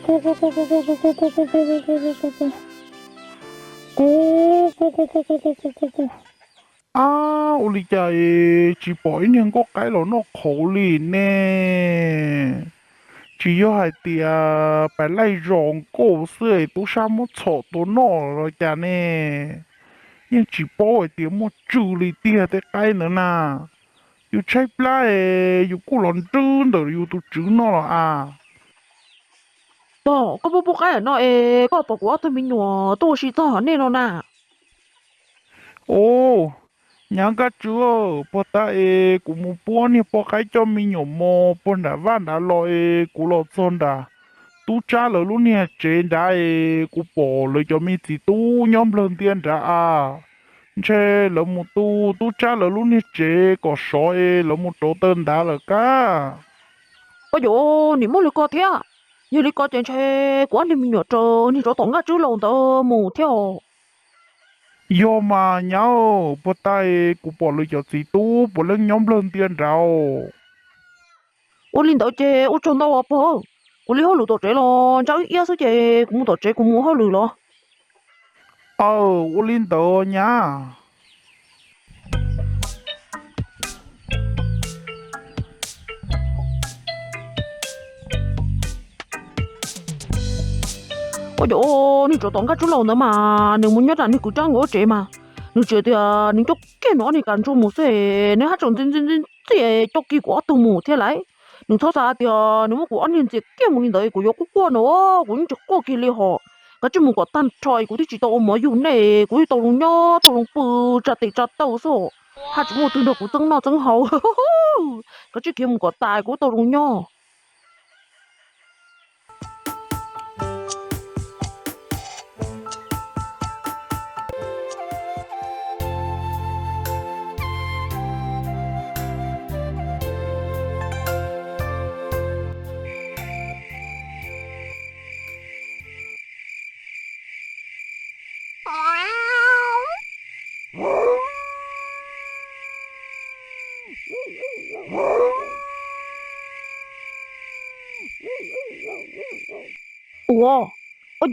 Ab, ua li cas es tsis pom ib niag nkauj qaib los noj qhauv li ne? Tsis yog hais tias pais laij zos nkauj xwb es tub sab muab txhom tua noj los cas ne? Yeej tsis paub hais tias muaj tswv li tiag tej qaib ntawd na. Yus tshaib plab es yus kuj los nrwb ntawm yus tus tswv noj los as. Tog, koj pub pub qaib no es koj pom kuv ob tug me nyuam tuaj ua si txog nej no na. Ub, nyab Nkaj Tswb, puag ta es kuv mus pub niag poj qaib coj me nyuam mos puag nram vaj nrad los es kuv los txog nram tub tsab lawv lub niag tsev nrad es kuv pom lawv cov me txiv tub nyob nplawg ntiaj nrad as. Ntshe lawv mus tu tub tsab lawv lub niag tsev kom sov es lawv mus rauv taws nrad lawm kab. Ua yog, nim muaj li ko thiab. Yog li ko ces ntshe kuv ob niag me nyuam raws niag tsov tom Nkaj Tswb laus ntawd mus thiab os. Yog mas nyab, puag ta es kuv pom lawv cov txiv tub puav leej nyob nplawg ntiaj nrad. Ua li ntawd ces ua tsaug ntau os pog. Kuv li hauj lwm tom tsev los ntsaj wb iab xwb ces kuv mus tom tsev kuv mus hauj lwm los. Aw, ua li ntawd nyab. Ua yog, niag tsov tom Nkaj Tswb laus ntawd mas nws mus nyob rau niag kwv Tsab nkawd lub tsev mas nws tseem tias nws coj kiag nws ob niag kas ntsuag mus xwb, nws haj tseem ntxi ntxi ntxi ntxi coj kiag kuv ob tug mus thiab lauj. Nws txhob xav tias nws muab kuv ob niag ntxias kiag mus li ntawd kuv yuav quaj quaj no, kuv yeej tsis quaj kiag li hos. Kav tsij mus kom tag nrho kuv thiaj tsis tau ua mov yug nej, kuv yeej tau zoo nyob tau zoo pw tsa tes tsa taw xwb, haj tsis muaj twg nrog kuv txeeb noj txeeb haus. Kav tsij khiav mus kom tas kuv tau zoo nyob. Ua, ua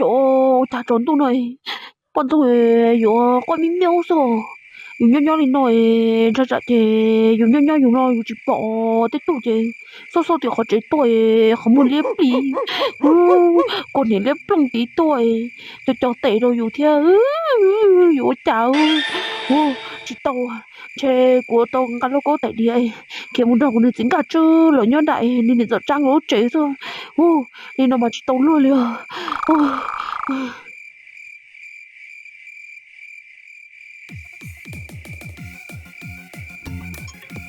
cas tsaus ntuj no poj ntxoog yuav quaj miab miab xwb. Yus nyob nyob li no ntshe tsam ces yus nyob nyob yus no yus tsis pom tej tug ces xauj xauj tim qhov tsev tuaj, qhov muag liab plis, kua hniav liab ploog tid tuaj, co co tes rau yus thiab. Yus ua cas tsis tau, ntshe kuv tau nqa lauj kaub tais diav khiav mus nrog kuv niag txiv Nkaj Tswb los nyob nram niag niam ntxawm Tsab nkawd lub tsev xwb. Li no mas tsis tau luag li os.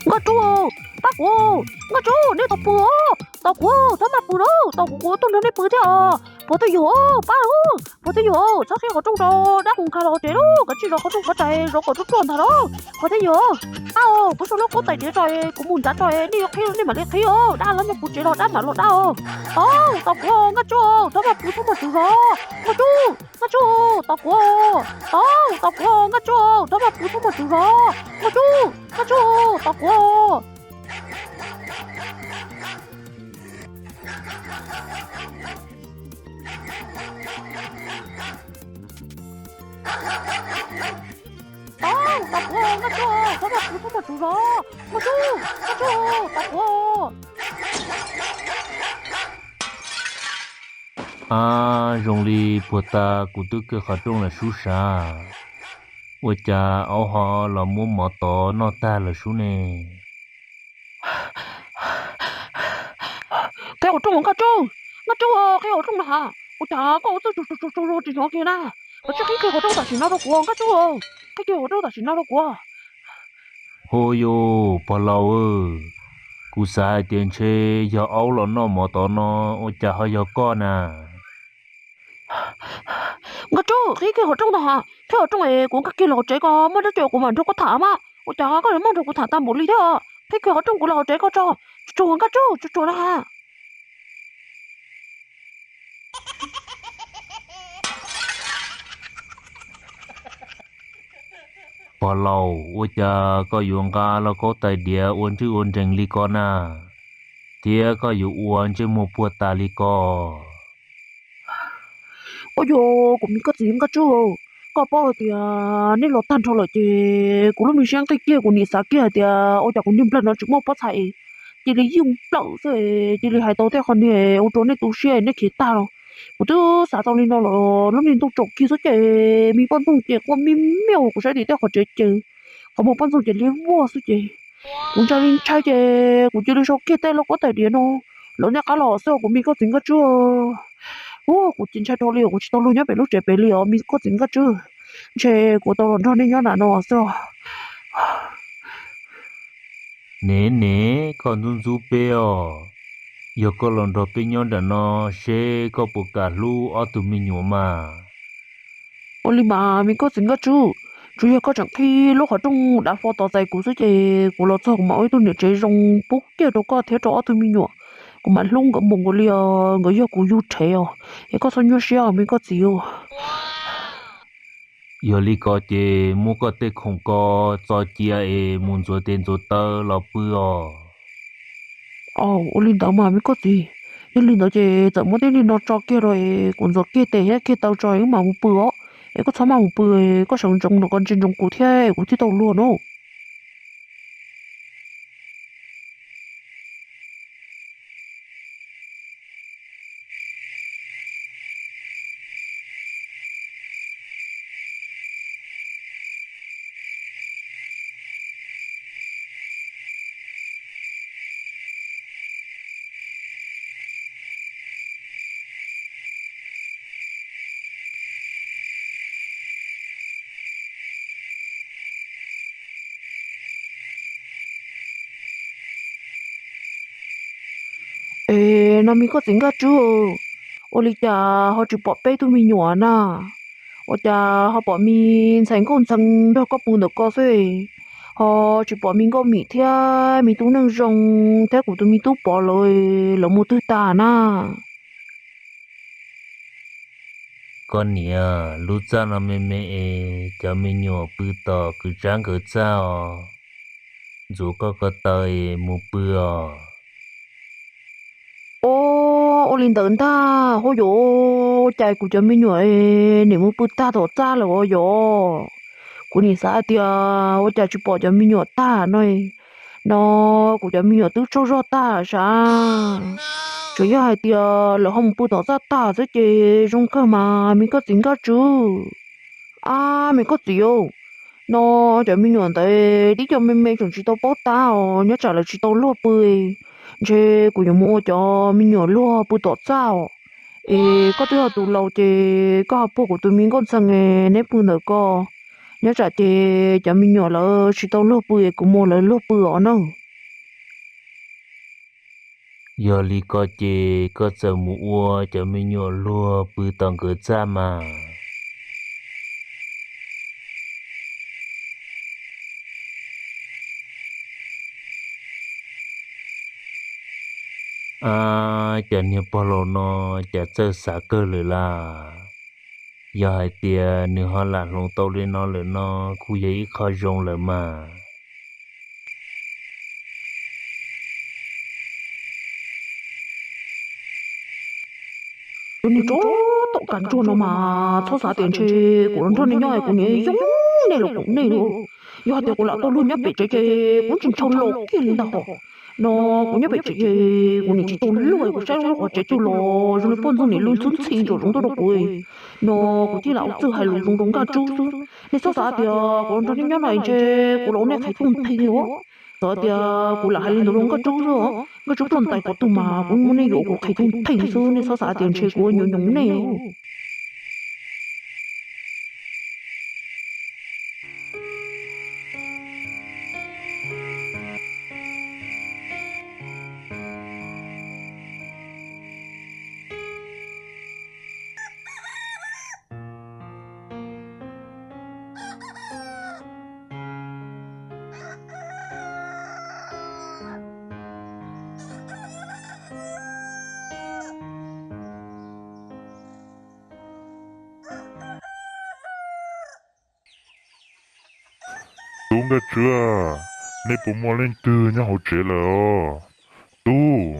Nkaj Tsub, pab kuv, Nkaj Tsub, nej tos pw os, tos kuv, txhob maj pw na, tos kuv, kuv tuaj nrog nej pw thiab os. Pog twj ywm, pab, pog twj ywm, txhob qhib qhov rooj rau dab kuv nkag los tsev lauj, kav tsij zov qhov rooj qhov rais zov kom ruaj ruaj ntag lauj. Pog twj ywm, dab, kuv sau lauj kaub tais diav tso, kuv mus nrad tso, nej yuav qhib nej mam li qhib os, dab los nyob kuv tsev los dab mam los dab os. Tos kuv, Nkaj Tsub, txhob maj pw, txhob maj txwv zov, Nkaj Tsub, Nkaj Tsub, tos kuv, tos, tos kuv, Nkaj Tsub, txhob maj pw, txhob maj txwv zov, Nkaj Tsub, Nkaj Tsub, tos kuv. Tos, tos kuv, Nkaj Tsub, txhob maj pw, txhob maj txwv zov, Nkaj Tsub, Nkaj Tsub, tos kuv. Ab, zoo li puag ta kuv twb kiag qhov rooj lawm sub sav, ua cas aub ho los muab mov tov noj tag lawm sub ne? Qhib qhov rooj, Nkaj Tsub, Nkaj Tsub, qhib qhov rooj na has, ua cas koj ua txuj tsuag tsuag tsuag tsuag tsis hnov kiag na? Koj tsis qhib kiag qhov rooj tam sim no rau kuv, Nkaj Tsub, qhib kiag qhov rooj tam sim no rau kuv. Hu yus, pog laus, kuv xav hais tias ntshe yog aub los noj mov tov no, ua cas ho yog koj na? Nkaj Tsub, qhib kiag qhov rooj ntag has, qhib qhov rooj es kuv nkag kiag los hauv tsev ko, muaj dab tsi kuv mam nrog koj tham mas, ua cas koj yuav muab nrog kuv tham tag npaum li thiab? Qhib kiag qhov rooj kuv los hauv tsev ko tso, tsuag tsuag Nkaj Tsub, tsuag tsuag na has. Pog laus, ua cas koj yuav nqa lauj kaub tais diav ua ntswj ua nrees li ko na, thiab koj yuav ua ntsej muag puag ta li ko? Ua yog kuv me koj txiv Nkaj Tswb, koj paub hais tias nej los tag nrho lawm ces kuv lub me siab nqig kiag, kuv nim xav kiag hais tias ua cas kuv niag nplawg no tsis muaj pob txha es cia li yeej plaws xwb, cia li hais tau tej qhov niag ua rau nej tu siab nej khiav tag los. Kuv twb xav tau li no los lub niag ntuj tsaus kiag xwb ces me poj ntxoog ces quaj me me uas kuv saib tim tej qhov tsev ces qhov muag poj ntxoog ces liab vog xwb ces kuv ntshai li ntshai ces kuv cia li sau kiag tej lauj kaub tais diav no lawv nej qab los xwb kuv me koj txiv Nkaj Tswb. Ua kuv ces ntshai dhau li kuv tsis tau luag nyob pem lub tsev pem li os me koj txiv Nkaj Tswb. Ntshe kuv tau los nrog nej nyob nram no xwb. Nev nev, koj ntxub ntxub peb os. Yog koj los nrog peb nyob nram no seb koj puas kam hlub ob tug me nyuam mas. Ua li mas me koj txiv Nkaj Tswb, tsuas yog koj tseem qhib lub qhov rooj dav fo tos txais kuv xwb ces kuv los txog kuv mam ua ib tug niam tsev zoo pub kiag rau koj thiab rau ob tug me nyuam. Kuv mam hlub nkawd npaum nkaus li os, nkawd yog kuv yug rhev os, es koj txhob nyuaj siab os me koj txiv. Yog li ko ces muab koj tej khoom ko txo cia es mus ntxuav tes ntxuav taw los pw os. Ua li ntawd mas me koj txiv, yog li ntawd ces txawm muab tej niag no tso kiag rau es kuv ntxuav kiag tes thiab kiag taw tso es wb mam mus pw os. Es koj txhob maj mus pw, koj sawv ntsoov no koj ntsia ntsoov kuv thiab es kuv thiaj tau luag no. Es no me koj txiv Nkaj Tswb, ua li cas ho tsis pom peb tug me nyuam na? Ua cas ho pom me ntxhais Nkauj Ntxhee nrog koj pw ntawm ko xwb, ho tsis pom me Nkauj Mim thiab me tub Neej Zoo thiab kuv tus me tub Pov lawv, lawv mus twg tag na? Koj niam, lub txaj no me me es cov me nyuam pw tom kwv tsab nkawd txaj os. Ntxuav koj ko taw es mus pw os. Ua li ntawd ntag, ua cas kuv cov me nyuam nim mus pw tag tom txaj lawm os yog? Kuv nim xav hais tias ua cas tsis pom cov me nyuam tag no, no kuv cov me nyuam twb tsaug zog tag sav. Tsuas yog hais tias lawv ho mus pw tom txaj tag xwb ces zoo kawg mas me koj txiv Nkaj Tswb. Ab me koj txiv, no cov me nyuam ntawd tib co me me tseem tsis tau paub tab os, nyob tsam lawv tsis tau luag pw, ntshe kuv yuav mus ua cov me nyuam luag pw tom txaj os. Es koj twb yog tus laus ces koj ho puag kuv tus me Nkauj Ntxhee neb pw ntawm ko, nyob tsam ces cov me nyuam lawv tsis tau luag pw es kuv mus lawv luag pw os na. Yog li ko ces koj txawm mus ua cov me nyuam luag pw tom nkawd txaj mas. Ab, cov niag pog laus no cas txawj xav kawg lawm las. Yog hais tias nws ho lam hloov tau li no lawm no kuj yog ib qho zoo lawm mas. Tus niag tsov tom kav ntsuag no mas txhob xav tias ntshe kuv los nrog nej nyob es kuv niaj zoo nej los koom nej li. Yog hais tias kuv lam tau luag nyob pem tsev ces kuv tsis ntshaw los kiag li ntag hos. No kuv nyob pem tsev ces kuv nim tsis tau luag, kuv saib lub qhov tsev cuag los zoo li poj ntxoog nim lub ntxhwb ntxhi ntsom zoov tuaj rau kuv. No kuv thiaj lam ua txwj hais lus zoo rau Nkaj Tswb xwb. Nej txhob xav tias kuv los nrog nej nyob no es ntshe kuv los ua nej qhais tug nthe li os. Txawm tias kuv lam hais li ntawd rau Nkaj Tswb xwb, Nkaj Tswb ploj ntais qhov twg mas kuv muab nej yuam kuv qhais tug nthe xwb, nej txhob xav tias ntshe kuv ua nyoos nyoos nej. Tub Nkaj Tswb, nej puas muaj leej twg nyob hauv tsev lawm os? Tub,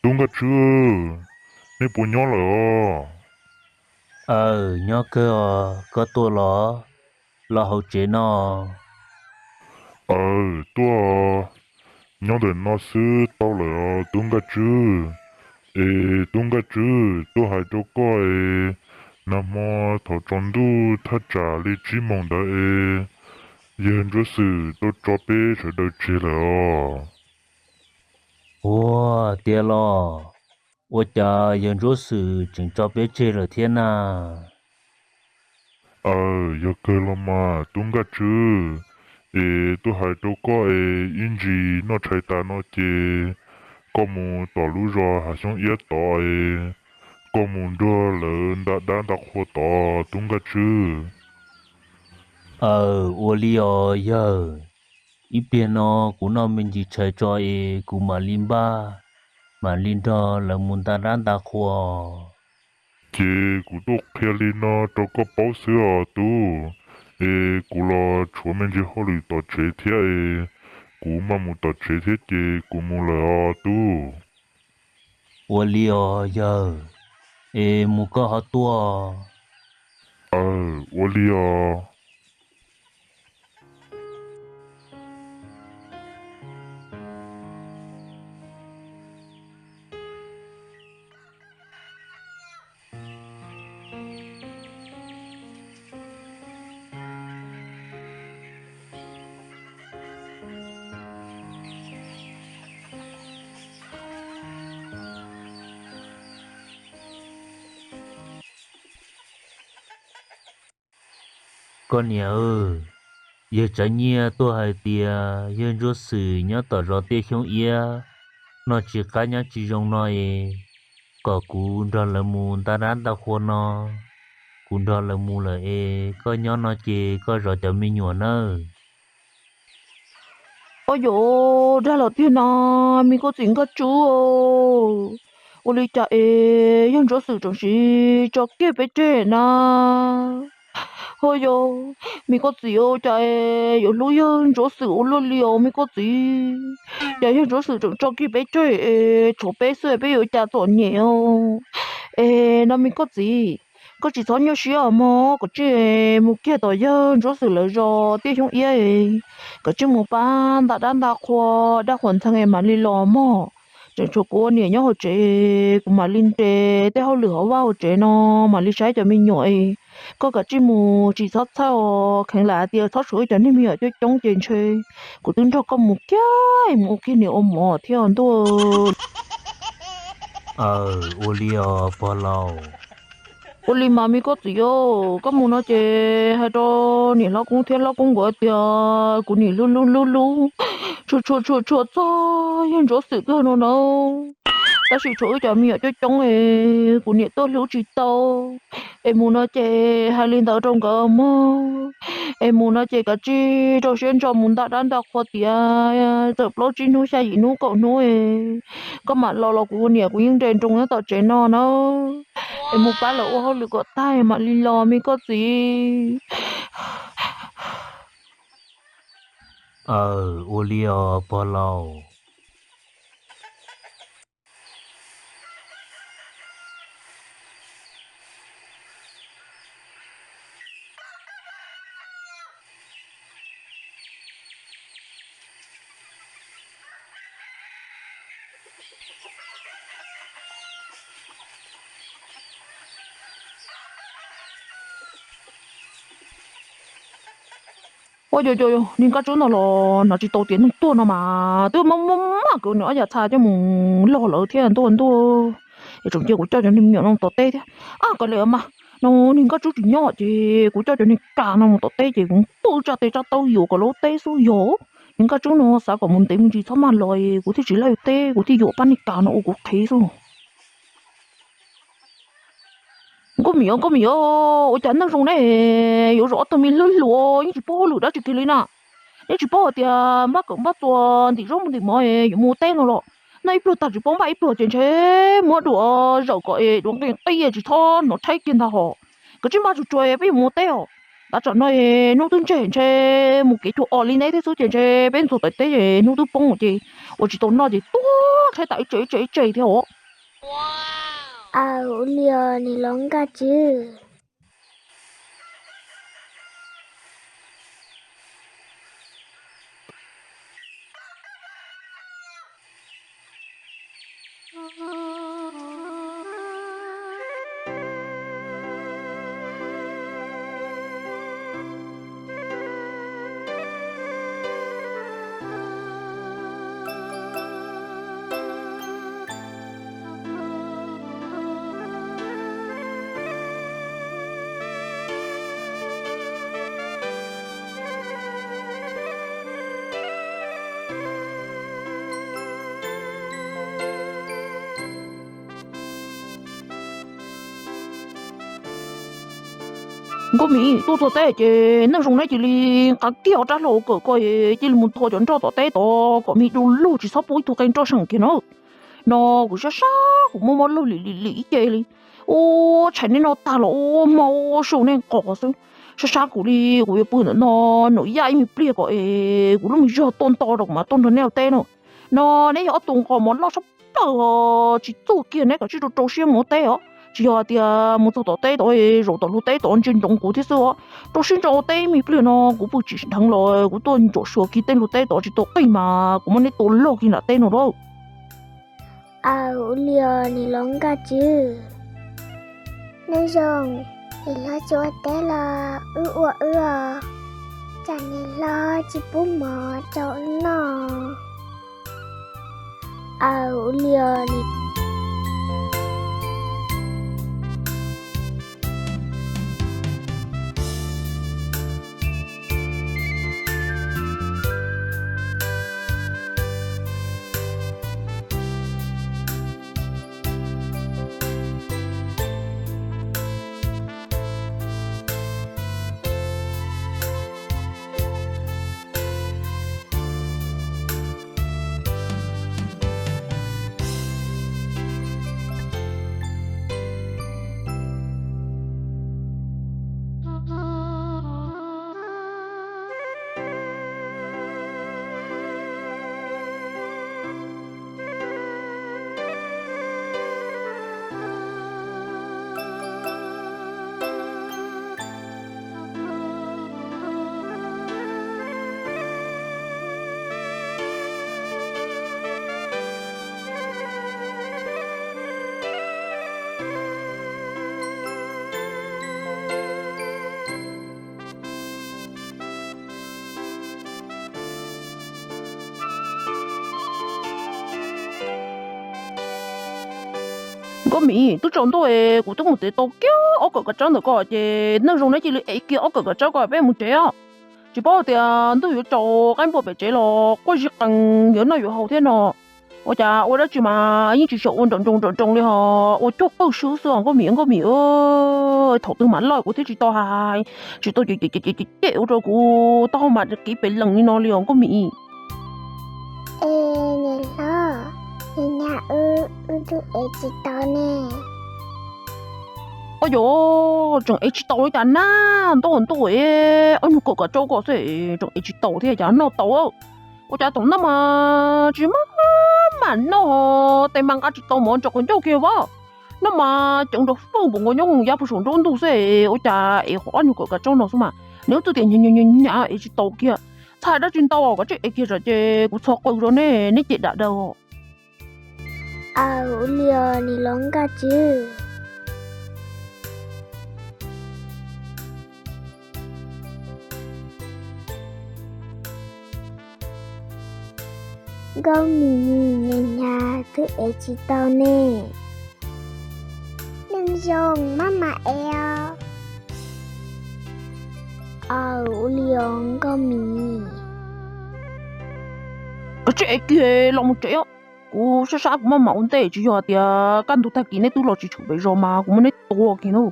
tub Nkaj Tswb, nej puas nyob lawm os? Aw, nyob kawg os, koj tuaj los, los hauv tsev no. Aw, tuaj, nyob ntawm no xwb tau lawm os tub Nkaj Tswb. Es tub Nkaj Tswb, tuaj hais rau koj es, nag hmo thaum tsaus ntuj thaj tsam li tsib moos ntawd es, yawg Ntsuab Xwm tau tso peb sawv daws tseg lawm os. Ua tiag los? Ua cas yawg Ntsuab Xwm tseem tso peb tseg lawm thiab na? Aw, yog kawg los mas tub Nkaj Tswb, es tuaj hais rau koj es ib ntsis noj tshais tas no ces koj mus tom lub zos hav xyoob iab tod es, koj mus nrog lawv nta dab nta qhua tod tub Nkaj Tswb. Aw, ua li os yawg, ib pliag no kuv noj me ntsis tshais tso es kuv mam li npaj, mam li nrog lawv mus nta dab nta qhua. Ces kuv tuaj qhia li no rau koj paub xwb os tub, es kuv los tshuav me ntsis hauj lwm tom tsev thiab es, kuv maj mus tom tsev thiab ces kuv mus lawm os tub. Ua li os yawg, es mus koj ho tuaj. Aw, ua li os. Koj niam, yawg Tsav Nyiaj tuaj hais tias yawg Ntsuab Xwm nyob tom zos Tiaj Xyoob Iab, noj tsis qab nyob tsis zoo no es, kom kuv nrog lawv mus nta dab nta qhua no, kuv nrog lawv mus lawm es koj nyob no ces koj zov cov me nyuam nawb. Ua yog dag los tiag no, me koj txiv Nkaj Tswb, ua li cas es yawg Ntsuab Xwm tseem tso kiag peb tseg na? Ua yog me koj txiv, ua cas yuav hlub yawg Ntsuab Xwm ua luaj li os me koj txiv? Cas yawg Ntsuab Xwm tseem tso kiag peb tseg es tshuav peb xwb, peb yuav cas txom nyem os? Es no me koj txiv, koj tsis txhob nyuaj siab os mog, koj cia li mus kiag tom yawg Ntsuab Xwm lawv zos Tiaj Xyoob Iab, koj cia li mus pab nta dab nta qhua, dab qhuas ntxhee es mam li los mog. Tseem tshuav kuv ua niam nyob hauv tsev, kuv mam li nres tej hauj lwm hauv vaj hauv tsev no, mam li saib cov me nyuam. Koj cia li mus, tsis txhob txhawj os, kheev lam hais tias txhob tshuav ib cov niag me nyuam coob coob ces ntshe kuv twb nrog koj mus kiag, mus ua kiag niam ua mov thiab ntuj. Aw, ua li os pog laus. Ua li mas me koj txiv, koj mus no ces hais rau niam hlob koob thiab hlob koob nkawd tias kuv niam hlub hlub hlub hlub, tshua tshua tshua tshua txog yawg Ntsuab Xwm kawg no na. Tab sis tshuav wb cov me nyuam coob coob es kuv niam tuaj hlub tsis tau. Es mus no ces hais li ntawd rau nkawd mog. Es mus no ces kav tsij rau siab ntso mus nta dab nta qhua tiav, txawm plaub tsib hnub xya yim hnub kaum hnub, koj mam los los kuv ua niam kuv yeej nres nroo nyob tom tsev no na. Es mus pab lawv ua hauj lwm kom tag mam li los me koj txiv. Aw, ua li os pog laus. Ua cas cas niag Nkaj Tswb no los hnov tsis tau tias neeg tuaj no mas twb muab muab muab kwv nws ob yav txha coj mus log lawv thiab ntuj ntuj. Es tseem cia kuv coj cov niag me nyuam no mus tom teb thiab. Ab, kav liam mas, no niag Nkaj Tswb tsis nyob ces kuv coj cov niag kas no mus tom teb ces kuv ntuj tsaj tes tsaj taw yuav kom lawv teb xwb yog. Niag Nkaj Tswb no xav kom mus ntev me ntsis txhob maj los, kuv thiaj tsis laij teb, kuv thiaj yuam pab niag kas no ua kuv qhev xwb. Nkauj Mim, Nkauj Mim, ua cas neeg zoo ne, yuav zoo ob tug me hlub hluas yeej tsis paub hauj lwm dab tsi kiag li na. Neb tsis paub hais tias npaj kawm npaj txuas ntim zaub ntim mov yuav mus teb no los, noj ib pluag tag tsis paub npaj ib pluag ces ntshe muab duav zaum kom es duav nqi qi tsis txhob hnov tshaib kiag ntag hos. Kav tsij npaj tsuag tsuag peb yuav mus teb os. Tab tsam no hnub twb ntseg ntshe mus kev cuag os li neb thiab xwb ces ntshe peb ntxuag tom teb hnub twb poob ces ua tsis tau noj ces tuag tshaib tas ib tse ib tse ib tse thiab os. Aw, ua li os niam hlob Nkaj Tswb. Nkauj Mim, tuaj txog teb ces neej zoo neb cia li nqa kiag ob rab hlau kawm ko, cia li mus ntho cov nroj tom teb tod kom me du lug tsis txhob pub ib tug qe nroj seem kiag no. No kuv sab sab kuv muaj mob laug lim lim lim ib ce li. Ua tshais neb noj tag los ua hmo ua su neb nqos xwb. Sab sab kuv li, kuv yuav pw ntawm no num yaj ib me pliag kom es kuv lub me zog tuaj nto rau kuv mam tuaj nrog neb ua teb no. No neb yog ob tug nqos mov loj sab plaws os, tsis txuag kiag neb kav tsij rau rau siab mus ua teb os. Tsis yog hais tias mus txog tom teb tod, zaum tom lub teb tod ntsia ntsoov kuv thiab xwb os. Rau siab ntso ua teb me pliag no, kuv pw tsis dheev los kuv tuaj ntsuam xyuas kiag tej lub teb tod tsis tau qij mas kuv muab neb tua log kiag nram teb no lauj. Aw, ua li os niam hlob Nkauj Tswb. Neej zoo, niam hlob tsis ua teb los wb ua wb os, tsam niam hlob tsis pub mov rau wb noj. Aw, ua li os niam. Nkauj Mim, twb tsaus ntuj es kuv twb mus txiav tau kiag ob kawm kav tsawb ntawm ko ces neej zoo neb cia li ev kiag ob kawm kav tsawb ko peb mus tsev os. Tsis paub tias ntuj yuav tsaus qaib npua pem tsev los quaj zig qees yuav noj yuav haus thiab no. Ua cas ua dab tsi mas yeej tsis xyaum ua nraum nroos nraum nroos li hos ua cuag qawj swb xwb os Nkauj Mim, Nkauj Mim. Thaum twg mam loj kuv thiaj tsis tau hais, tsis tau cem cem cem ua rau kuv taub hau mas qiv pes lees li no li os Nkauj Mim. Es niam hlob, niam nyab wb, wb twb ev tsis tau ne. Ua yog tseem ev tsis tau li cas na, ntuj ntuj es ob nyuag kawm kav tsawb ko xwb tseem ev tsis tau thiab cas noj tau. Ua cas thaum noj mas tsis maj mam noj, tes mas nqa tsis tau mov ntsaws quav ncauj kiag vab. Noj mas ceev nrov fwj npaum nkaus nyob yav puag saum nruab ntug xwb, ua cas ev qhov ob nyuag kawm kav tsawb no xwb mas nws twb tias nyam nyam ev tsis tau kiag. Txhais dab tsi ntau kav tsij ev kiag tsam ces kuv txhos qws rau nej, neb cem dam daws. Aw, ua li os niam hlob Nkauj Tswb. Nkauj Mim, niam nyab twb ev tsis tau ne. Neej zoo maj mam ev os. Aw, ua li os Nkauj Mim. Kav tsij ev kiag los mus tsev os. Kuv sab sab kuv maj mam ua ntej, tsis yog tias kaj ntug tag kis neb twb los tsis tshwm pem zos mas kuv muab neb tua kiag na.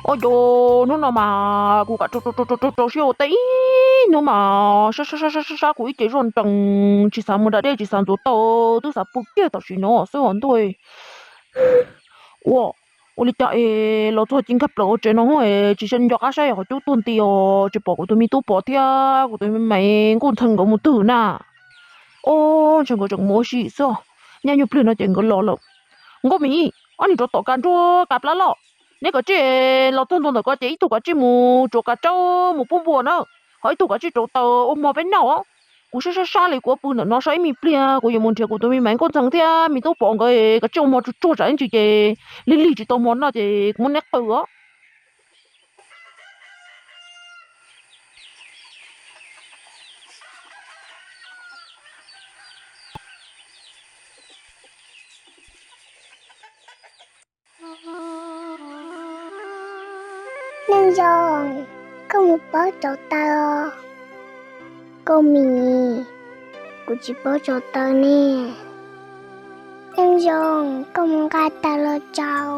Ua cas hnub no mas kuv kam rau rau rau rau siab ua teb ib hnub mas sab sab sab sab kuv ib ce zoj nrees, tsis xav mus da dej tsis xav ntxuav taw, twb xav pw kiag tam sim no xwb os ntuj. Ua, Ua li cas es los txog ces nkag plaws hauv tsev no es tsis nco qab saib qhov cub tuag nti os, tsis pom kuv tus me tub Pov thiab kuv tus me Maiv Nkauj Ntxhee nkawd mus twg na. Ob, ntshe nkawd tseem mus ua si xwb. Nyaj nyuag pliag no ces nkawd los lawm. Nkauj Mim, ob niag rov tom kas nruab kas plab loj. Neb kav tsij los txog ntua ntawm ko ces ib tug kav tsij mus tsuav kav tsawb mus pub npua na, ho ib tug kav tsij rauv taws ua hmo peb noj. Kuv sab sab sab li kuv pw ntawm no saib ib me pliag kuv yuav mus nrhiav kuv tus me Maiv Nkauj Ntxhee thiab me tub Pov nkawd kav tsij ua hmo tsuag tsuag tsam ib ntsis ces lig lig tsis tau hmo noj ces kuv muab neb qw os. Neej Zoo, koj mus paub rauv taws os. Nkauj Mim, kuv tsis paub rauv taws ne. Neej Zoo, koj mus nqa taws los rau,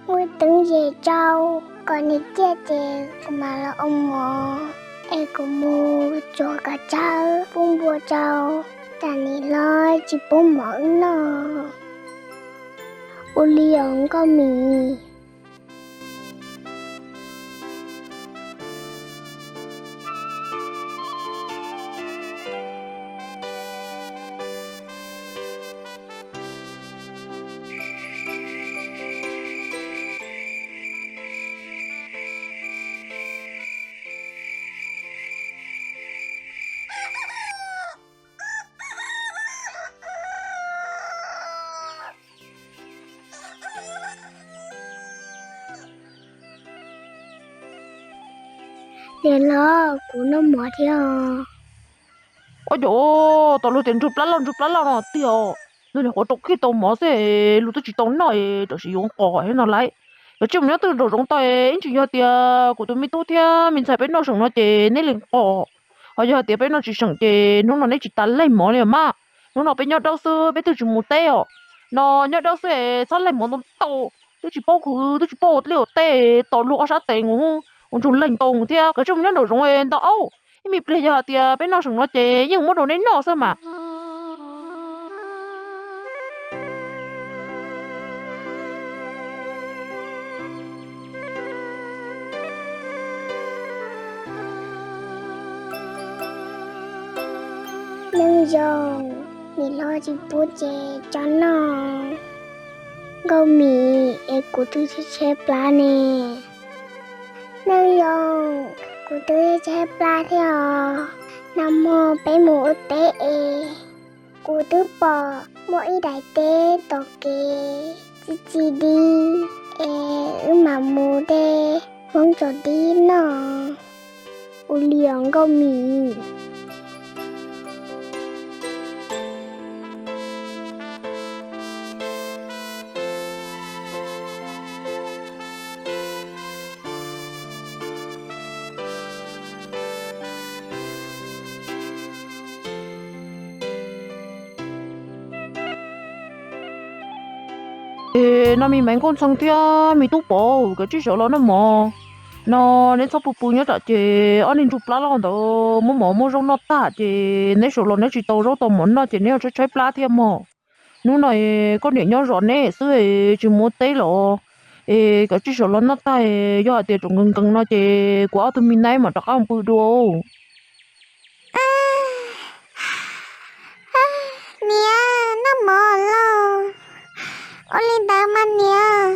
muab teeb zes rau, kom nws ciaj ces kuv mam los ua mov, es kuv mus tsuav kav tsawb pub npua rau, tas nim hlob tsis pub mov wb noj. Ua li os Nkauj Mim. Niam hlob, kuv noj mov thiab os. Ua cas tas luag tias nrug plab loj nrug plab loj no tiag, luag nyuam qhuav rau khib tau mov xwb, luag twb tsis tau noj tam sim yuav qos no lawm. Kav tsij mus nyob twj nraum zoov tau, ib ntsis yog tias kuv tus me tub thiab me ntxhais peb noj seem no ces neb li qos, ho yog hais tias peb noj tsis seem ces hnub no neb tsis tas leej mov li mas. Hnub no peb nyob dawb xwb, peb twb tsis mus teb os. No nyob dawb xwb, txhob leej mov ntau ntau, twb tsis paub khwv twb tsis paub ua liaj ua teb, tos luag ob sab tes mus ua ntsug leeg ntau thiab. Kav tsij mus nyob nraum zoov ntau, ib me pliag yog hais tias peb noj seem no ces yeej muab rau neb noj xwb mas. Neej Zoo, niam hlob tsis pub ces tso noj. Nkauj Mim, es kuv twb tshaib tshaib plab ne. Neej Zoo, kuv twb tshaib plab thiab os. Nag hmo peb mus ua teb es kuv twb pom muaj ib daim teb tom kev txi txi dib es wb mam mus de hmoob tsaus dib noj. Ua li os Nkauj Mim. Es no me Maiv Nkauj Ntxhee thiab me tub Pov, kav tsij sawv los noj mov. No neb txhob pw pw nyob tsam ces ob niag nrug plab loj ntawd muab mov muab zaub noj tag ces neb sawv los neb tsis tau zaub tau mov noj ces neb yuav tshaib tshaib plab thiab mog. Hnub no koj niam nyob zov neb xwb, tsis mus ua teb los. Es kav tsij sawv los noj tag, yog hais tias tseem nkees nkees no ces kuv ob tug me naib mam rov qab mus pw dua. Niam, noj mov lauj. Ua li ntawd mas niam.